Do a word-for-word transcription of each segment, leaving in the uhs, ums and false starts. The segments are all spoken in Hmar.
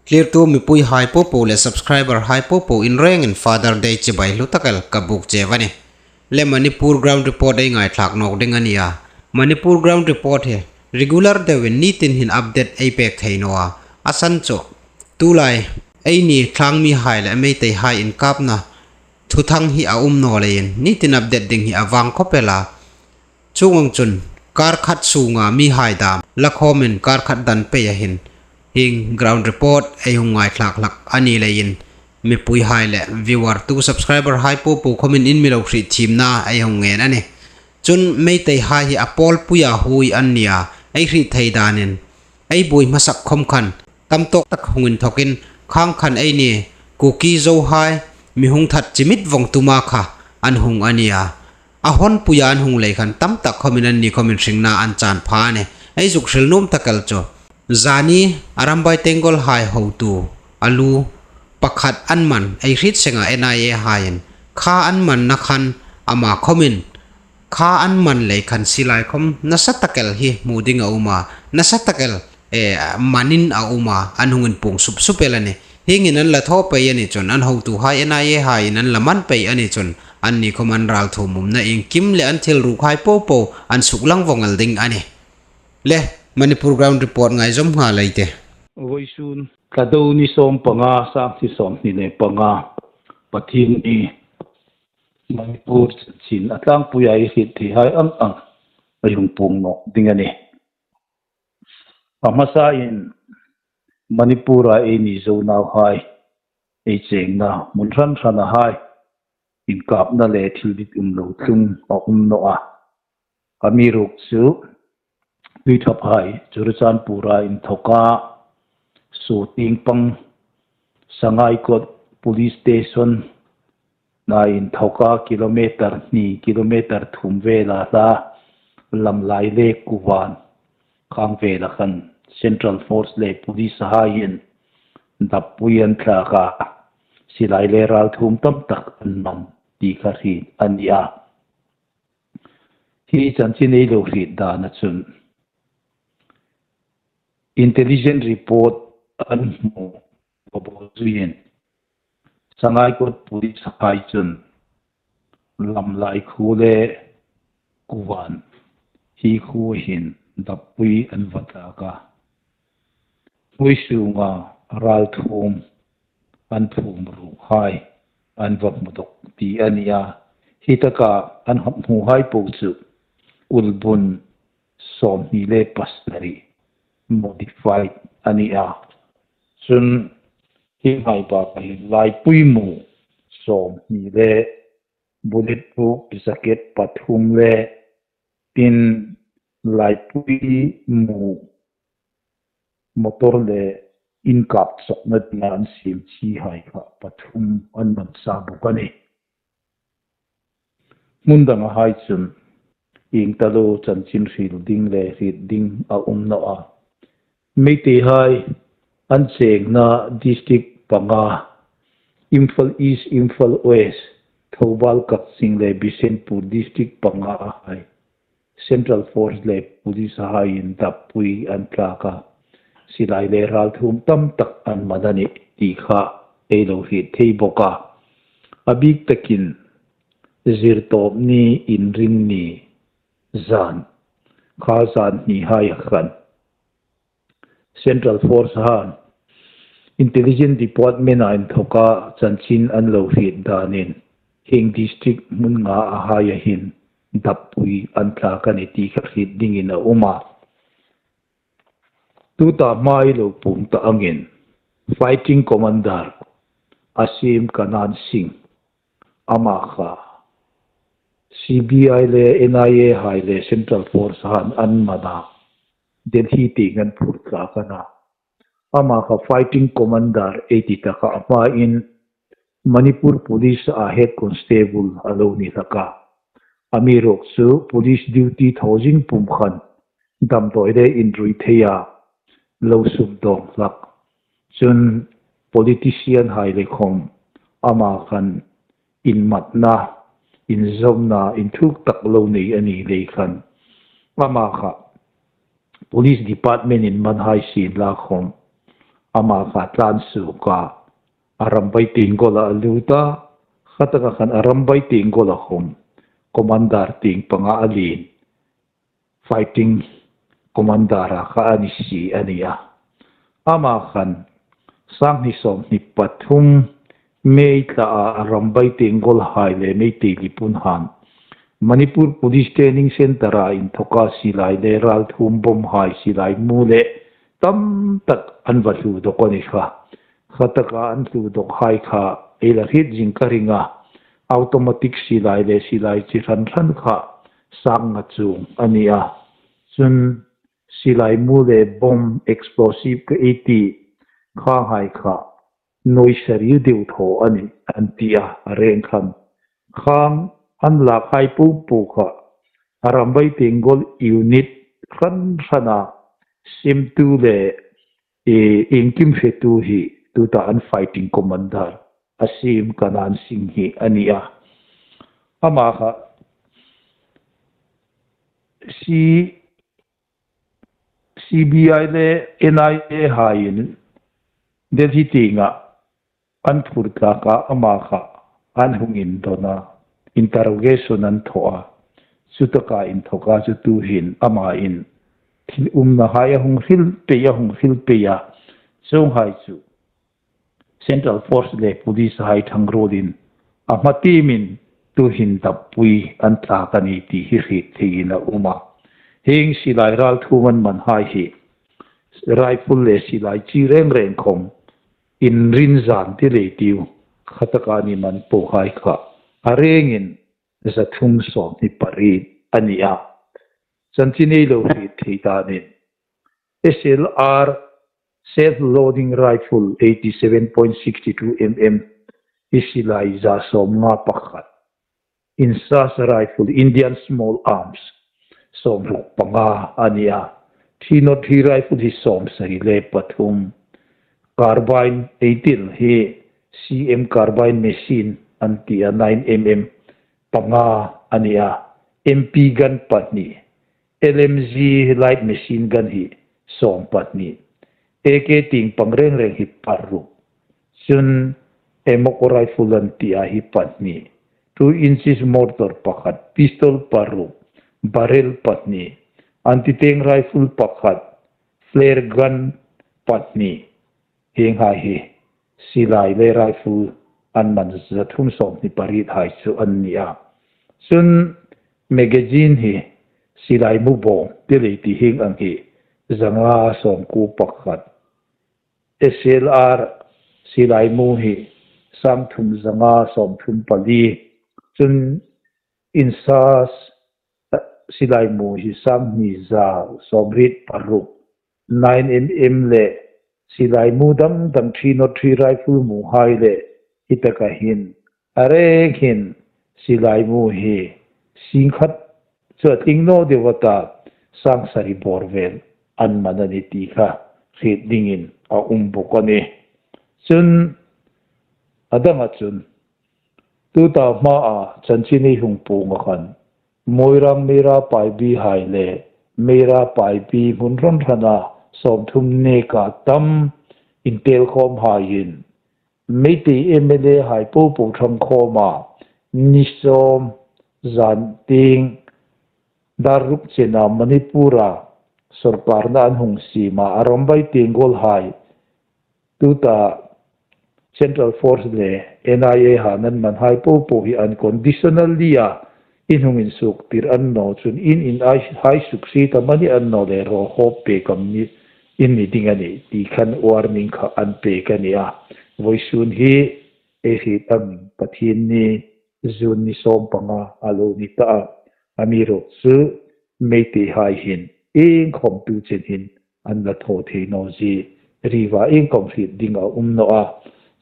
Thlirtu mipuihai popo le subscriberhai popo in rengin Father Day chibai hlu tak el ka buk cheu a nih. Le Manipur Ground Report ei ngaithlak nawk ding a nih a. Manipur Ground Report hi regular deuin nitin hin update ei pek thei naw a. A san chu, tulai eini thlang mihai le Meiteihai inkapna thuthang hi a um naw leiin nitin update ding hi a vang khawp el a. Chuong ang chun, kar khat sunga mihai dam la khawmin kar khat dan pei a hin, hieng ground report ei hung ngaithlak hlak a ni leiin, mipuihai le viewertu subscriberhai popo khawmin in mi lo hriet thiemna ei hung ngen a nih. Chun Meiteihai hi a pawlpuia huoi an nia, ei hriet thei danin, ei buoi hmasak khawm khan tam tawk tak hung inthawkin, khang khan eini Kuki Zohai mi hung that chimit vawng tuma kha an hung a nia. A honpuia an hung lei khan tam tak khawmin anni khawmin hringna an chan pha a nih. Ei zuk hril nuom tak el chu, zani Arambai Tenggolhai hotu a lu pakhat an man ei hriet senga N I A haiin kha an manna khan ama khawmin kha an man lei khan silai khawm nasa tak el hi hmu ding a um a, nasa tak el, eh, manin a um a, an hung inpuong sup sup el a nih. Hieng hin an la thaw pei a ni chun, an hotuhai N I A haiin an la man pei a ni chun, anni khawm an ralthuom umna iengkim le an thil rukhai popo an suklang vawng el ding a nih. Le, Manipur Ground Report ngaizawm nghal ei tih. Vawisun Thlado ni sawm panga, sangni sawmhni le panga, Pathienni, Manipur chanchin a tlangpuia ei hriet theihai ang ang ei hung puong nawk ding a nih. A hmasain Manipura eini Zo nauhai ei chengna hmun hran hranahai inkapna le thil dit um lo tlung a um naw a. Amiruokchu Tuithaphai Churachandpura inthawka Suting pang Sangaikot Police Station na inthawka kilometer hni, kilometer thum vela hla lamlai le kuvan khang vela khan Central Force le Police haiin dappui an thlak a, silai le ralthuom tam tak an man ti kha hriet a ni a. Hi chanchin ei lo hriet dana chun, intelligence report an hmu bawl zuiin Sangaikot Police hai chun lamlai khuo le kuvan hi khuo hin dappui an va thlak a, hnuoi sunga ralthuom an phum rukhai an va hmu dawk ti a ni a. Hi taka an hmuhai po chu ulbun sawmhni le pasari modified a ni a. Chun hi ngai bak a hin laipui mu sawmhni le bulletproof jacket pathum le tin laipui mu motor le inkap chawkna dinga an siem chi hai kha pathum an man sa bawk a nih. Hmun danga hai chun ieng ta lo chanchin hril ding le hriet ding a um naw a. Meiteihai an chengna district panga, Imphal East, Imphal West, Thoubal, Kakching le Bishnupur district panga hai Central Force le Police haiin dappui an thlak a, silai le ralthuom tam tak an man a nih ti kha ei lo hriet thei bawk a. A bik takin Zirtawpni, Inrinni zan, kha zan hni hai khan Central Force han Intelligence Department a inthawka chanchin an lo hriet danin, hieng district hmun nga a haia hin dappui an thlak a nih ti kha hriet dingin a um a. Tuta hma ei lo puong ta angin, Fighting Commander Asim Kanan Singh, ama kha C B I le N I A hai le Central Force han an man a, Delhi tieng an phur thlak a na. Ama kha Fighting Commander ei ti ta kha a hmain Manipur Police a Head Constable a lo ni hlak a. Amiruokchu police duty thaw zing pum khan damdawi le inrui theia lo sum dawng hlak. Chun politician hai le khawm ama khan inmatna, inzawmna inthuk tak lo nei a ni lei khan, ama kha Police Department in man hai sien la khawm, ama kha tlan suok a, Arambai Tenggol-a a lut a, khataka khan Arambai Tenggol-a khawm commander tieng panga a lien, fighting commander-a kha a ni si a nih a. Ama khan sanghni sawmhni pathum May thlaa Arambai Tenggol hai le Meitei Lipunhan Manipur Police Training Centre-a inthoka silai le ralthuom bomb hai silai mu le tam tak an va hlu dawk a ni kha. Khataka an hlu dawk hai kha ei la hriet zing ka ring a, automatic silai le silai chi hran hran kha sangnga chuong a ni a. Chun silai mu le bomb explosive ka ei ti kha hai kha nuoi sari deu thaw a nih an ti a, a reng khan. Khang an lak hai po po kha Arambai Tenggol unit hran hrana simtu le iengkim hretu hi tuta an fighting commander a siem Kanan Singh hi a ni a. Ama kha C, C B I le N I A haiin Delhi tienga an thur tlaka ama kha an hung indawn a, interrogation an thaw a. Chutaka inthoka chu tuhin amain thil umna hai a hung hril pei, a hung hril pei a. Chuonghai chu Central Force le Police hai thangruolin a hma tiemin tuhin dappui an tlak a ni ti hi hriet theiin a um a. Hieng silai ralthuom an man hai hi rifle le silai chi reng reng khawm inrinzan ti le tiu khataka an man po hai kha a rengin zathum sawmhni pariet a ni a. Chanchin ei lo hriet thei ta nih. S L R, self-loading rifle eighty-seven point six two M M, hi silai za sawmnga pakhat. Insas rifle, Indian small arms, sawmruk panga a ni a. Three nought three rifle hi sawmsari le pathum. Carbine ei ti hi C M carbine machine an ti a, nine M M, panga a ni a. M P gun pahni, L M G light machine gun hi sawm pahni, A K tieng pang reng reng hi paruk. Chun Emoco rifle an ti a hi pahni, two inches mortar pakhat, pistol paruk, barrel pahni, anti-tank rifle pakhat, flare gun pahni. Hienghai hi silai le rifle an man zathum sawmhni pariet hai chu an ni a. Chun magazine hi silai mu bawm ti le ti hieng ang hi zanga sawmkuo pakhat. S L R silai mu hi sangthum zanga sawmthum pali. Chun Insas silai mu hi sanghni za sawmriet paruk, nine M M le silai mu dang dang, three nought three rifle mu hai le hi taka hin a reng hin silai mu hi singkhat chu a tling naw deu a ta, sangsari bawr vel an man a ni ti kha hriet dingin a um bawk a nih. Chun a danga chun tuta hmaa chanchin ei hung puong a khan Moirang Meira Paibi hai le Meira Paibi hmun hran hrana sawmthum neka tam intel khawm haiin Meitei M L A hai po po ṭhang khawma ni sawm zan tieng dar ruk chena Manipura sawrkarna an hung siema Arambai Tenggol hai tuta Central Force le N I A han an man hai po po hi unconditionally a in hung insuoktir an naw chun in in ai hai suksiet am a ni an naw le raw khawp pek am ni in ni ding a nih ti khan warning kha an pek a ni a. Vawisun hi ei hriet ang Pathienni June ni sawmpanga a lo ni ta a. Amiruokchu Meitei hai hin iengkhawm tu chen hin an la thaw thei naw zie, riva iengkhawm hriet ding a um naw a.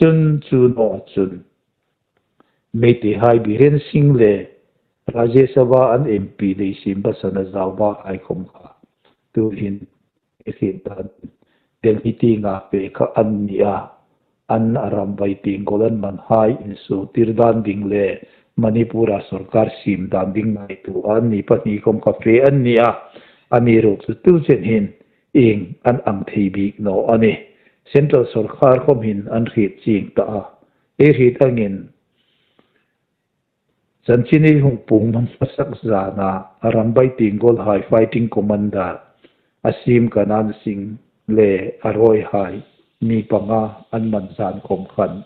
Chun chu naw a chun Meitei hai Biren Singh le Rajya Sabha an M P Leishemba Sanajaoba hai khawm kha tuhin ei hriet dan Delhi tienga pek kha an ni a. An Arambai Tenggol an man hai insuotir dan ding le Manipura sawrkar siem dan ding ngaituo an ni pahni khawm kha fe an ni a. Amiruokchu tu chen hin ieng an ang thei bik naw a nih. Central sawrkar khawm hin an hriet chieng ta a. Ei hriet angin, chanchin ei hung puong hmasak zana Arambai Tenggol hai fighting commander Asim Kanan Singh le a rawihai mi panga an man zan khawm khan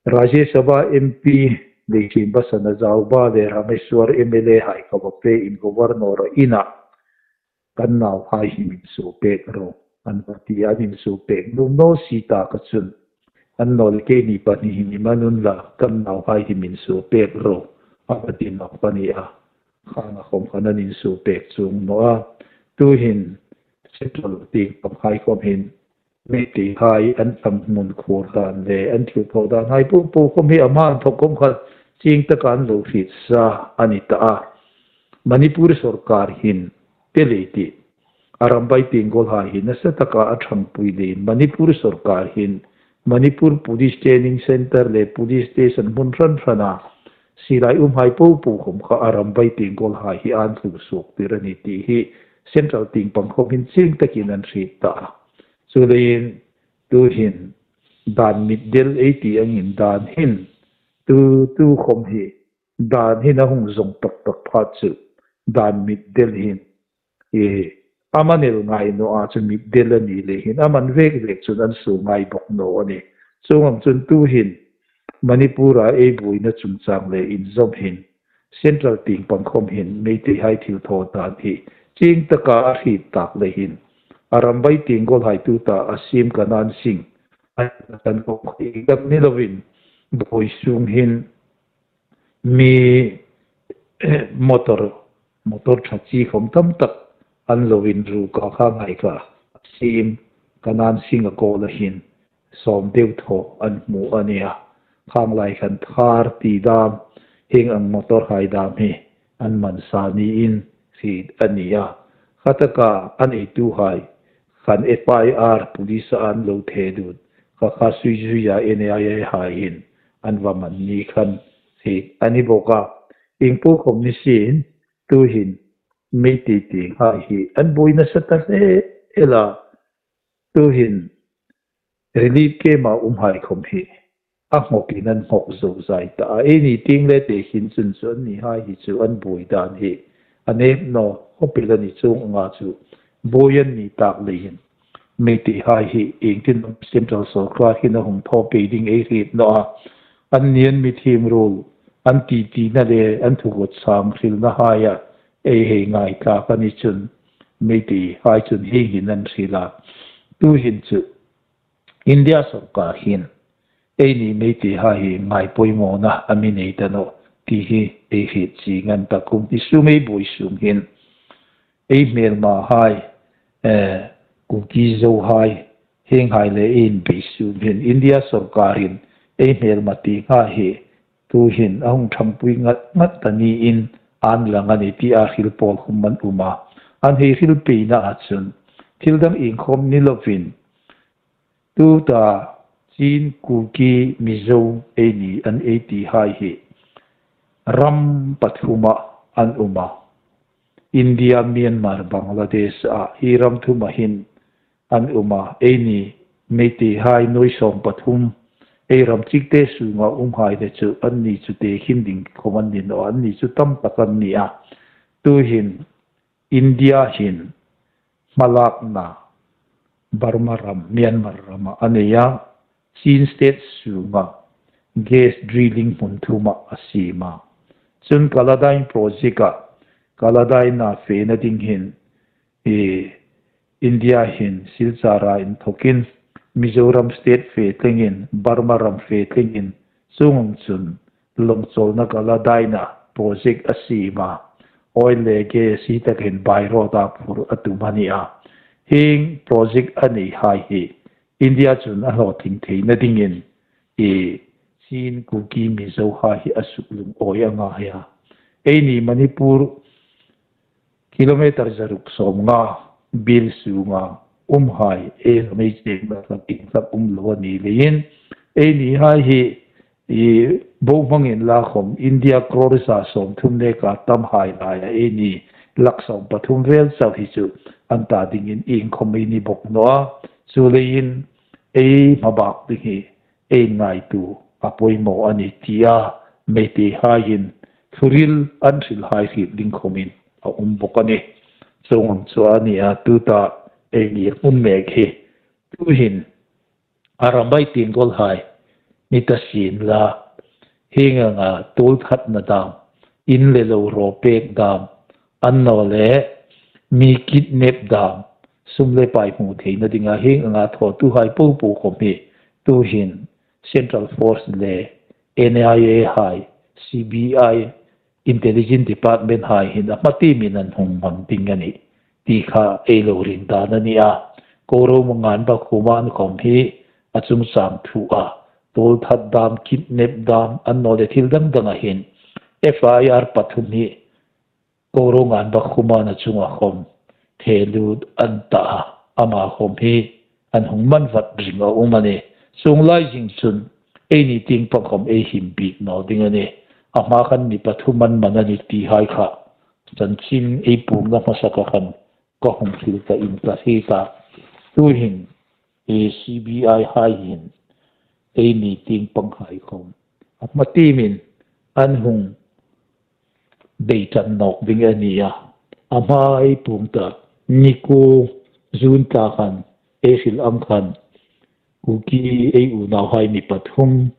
Rajya Sabha M P Leishemba Sanajaoba le Rameswar M L A hai kha va pe in governor ina kan nauhai hi min suo pek ro. An va ti a, min suo pek nuom naw si ta ka chun. An naw le keini pahni hi mi man unla kan nauhai hi min suo pek ro. A va ti nawk a nih a. Khanga khawm khan an insuo pek chuong naw a. Tuhin Central tieng panghai khawm hin Meiteihai an ṭhang hmun khur dan le an thilthaw danhai po po khawm hi a hma inthawk khawm khan chieng taka an lo hriet sa a ni ta a. Manipur sawrkar hin te lei ti Arambai Tenggolhai hi nasa taka a ṭhangpui leiin Manipur sawrkar hin Manipur Police Training Centre le Police Station hmun hran hrana silai umhai po po khawm kha Arambai Tenggolhai hi an thlung suok tir a ni ti hi Central tieng pang khawm hin chieng takin an hriet ta a. Chuleiin tuhin dan mitdel ei ti angin dan hin tu, tu khawm hi dan hin a hung zawng tak tak phat chu dan mitdel hin e, a man el ngai naw a chu mitdel a ni leiin a man vek vek chun an suo ngai bawk naw a nih. Chuong ang chun tuhin Manipur-a ei buoina chungchang le inzawm hin Central tieng pang khawm hin Meiteihai thilthaw dan hi chieng taka a hriet tak leiin Arambai Tenggolhai tuta Asim Kanan Singh a kan kawk hi tak ni lovin buoi sung hin mi motor, motor ṭha chi khawm tam tak an lo inruk a, kha ngai kha Asim Kanan Singh-a kawla hin sawm deu thaw an hmu a nih a. Khang lai khan Thar ti dam, hieng ang motorhai dam hi an man sa niin hriet a ni a. Kha taka an eituhai khan F I R police-a an lo thelut, kha kha sui zuia N I A haiin an va man ni khan hriet a ni bawk a. Ieng po khawm ni sien, tuhin Meitei tienghai hi an buoi nasa ta hle el a. Tuhin relief camp-a umhai khawm hi a nghawkin an nghawk zo zai ta a. Eini tieng le te hin chun chu annihai hi chu an buoi dan hi a nep naw khawp el a ni. Chuong anga chu buoi an ni tak leiin Meiteihai hi iengtin Central sawrkar hin a hung thaw pei ding ei hriet naw a. Anni an mi thiem ruol, an ti tina le an thugot sang hrilnahaia ei hei ngai tlak a ni chun Meiteihai chun hieng hin an hril a. Tuhin chu India sawrkar hin eini Meiteihai hi ngai pawimawna a mi nei ta nawh ti hi ei hriet chieng a ni ta. Kum hi sum ei buoi sung hin ei hmelmahai, eh, Kuki Zohai, hienghai le ei inbei sung hin India sawrkarin ei hmelma tienghai hi tuhin a hung ṭhangpui ngat ngat ta niin an lang a nih tia hril pawl khawm an um a. An hei hril peina a chun thil dang ieng khawm ni lovin tuta Chin, Kuki, Mizo eini an ei tihai hi ram pathuma an um a. India, Myanmar, Bangladesh-a hi ram thuma hin an um a. Eini Meiteihai nuoi sawm pathum ei ram chikte sunga umhai le chu anni chu tekhin ding khawm an ni naw a, anni chu tam tak an ni a. Tuhin India hin hmalakna Burma ram, Myanmar rama a nei a, Chin State sunga gas drilling hmun thuma a siem a. Chun Kaladine project-a, Kaladine-a fena ding hin, e, India hin Silchar-a inthawkin Mizoram State fe tlengin, Burma ram fe tlengin, chuong ang chun lawng chawlna Kaladine-a project a siem a. Oil le gas hi tak hin by road-a phur a tum a ni a. Hieng project a neihai hi India chun a hlawtling theina dingin e, Chin, Kuki, Mizohai hi a suk lungawi a ngai a. Eini Manipur kilometer zaruk sawmnga biel sunga umhai ei ram ei chengna hlak ieng hlak um lo a ni leiin einihai hi i bohmangin la khawm India crore za sawmthum neka tamhai laia eini lakh sawm pathum vel chau hi chu an ta dingin ieng khawm ei ni bawk naw a. Chuleiin ei hmabak ding hi ei ngaituo a poimaw a nih tia Meiteihaiin thuhril an hrilhai hriet ding khomin a um bawk a nih. Chuong ang chu a nih a, tuta ei ngir hmun mek hi tuhin a ramai tieng golhai ni ta sien la, hieng anga tuolthatna dam, in le lo raw pek dam, annawleh mi kidnap dam, sum le pai hmu theina dinga hieng anga thawtuhai popo khom hi tuhin Central Force le N I A hai, C B I, Intelligence Department hai hin a hmatiemin an hung hmang ding a nih ti kha ei lo ring dan a nih a. Koromangan Bakhuman khom hi a chungchang thu a, tuolthat dam, kidnap dam, annawleh thil dang danga hin F I R pathum hi Koromangan Bakhumana chunga khom thelut an ta a, ama khom hi an hung man vat ring a um a nih. Chuong lai zing chun eini tieng pang khom ei him bik naw ding a nih. A hma khan mi pathum an man a nih tihai kha chanchin ei puongna hmasaka khan ka hung hril ta in ka hriet a. Tuhin, e, C B I hai hin eini tieng panghai khom a hmatiemin an hung bei ṭan nawk ding a nih a. A hma ei puong ta, ni kuo June thla khan ei hril ang khan Kuki ei unauhai mi pathum,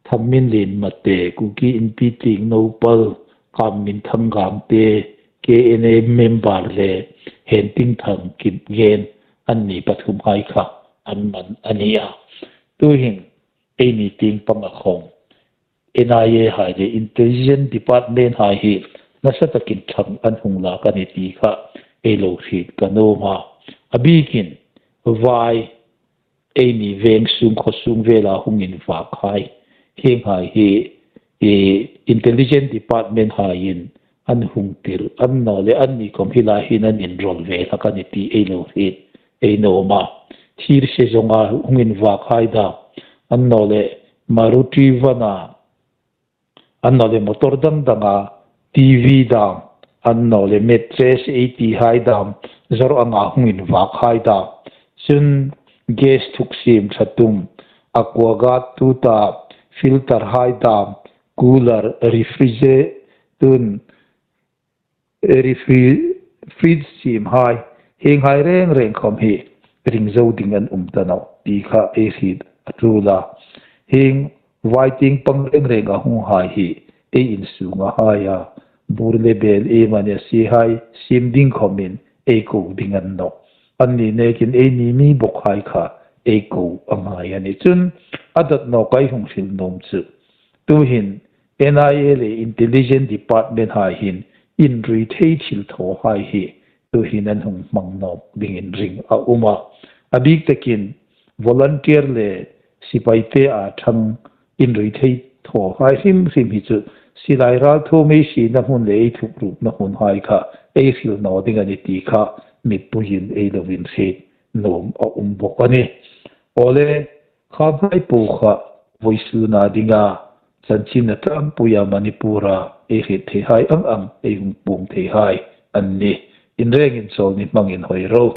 Thamminlien Mate, Kuki Inpi Tling Nopal, Kamminthang Gangte, K N A member le Hentingthang Kipgen, anni pathumhai kha an man a nih a. Tuhin eini tieng panga khom N I A hai le Intelligence Department hai hi nasa takin thlang an hung lak a nih ti kha ei lo hriet ka nuom a. A bikin vai eini veng sung, khaw sung vela hung invakhai, hienghai hi, e, Intelligence Department haiin an hung tir, annawleh anni khom hi lai hin an inrawl ve hlak a nih ti ei lo hriet ei nuom a. Thirse zawnga hung invakhai dam, annawleh Maruti vana, annawleh motor dang danga T V dam, annawleh mattress ei tihai dam, zawr anga hung invakhai dam. Chun gas thuksiem ṭha tum, aquaguard tuta filter hai dam, cooler, refrigerator, refri-, fridge siemhai, hienghai reng reng khom hi ring zo ding an um ta nawh ti kha ei hriet a ṭul a. Hieng vai tieng pang reng reng a hunghai hi ei insunga hai a, bur le bel iemani a siehai siem ding khomin ei ko ding a ni nawh. Anni nekin eini mi bawkhai kha ei ko a ngai a nih. Chun a dawt nawk ei hung hril nuom chu, tuhin N I A le Intelligence Department hai hin inrui thei thilthawhai hi tuhin an hung hmang nawk dingin ring a um a. A bik takin volunteer le sipaite a ṭhang inrui thei thawhai hrim hrim hi chu silai ralthuom ei siena hmun le ei thuprupna hmunhai kha ei hril naw ding a nih ti kha mipuiin ei lo inhriet nuom a um bawk a nih. Awle, khanghai po kha vawisuna dinga chanchin a tlangpuia Manipura ei hriet theihai ang ang ei hung puong theihai an nih. In rengin chawl ni hmangin hawi ro.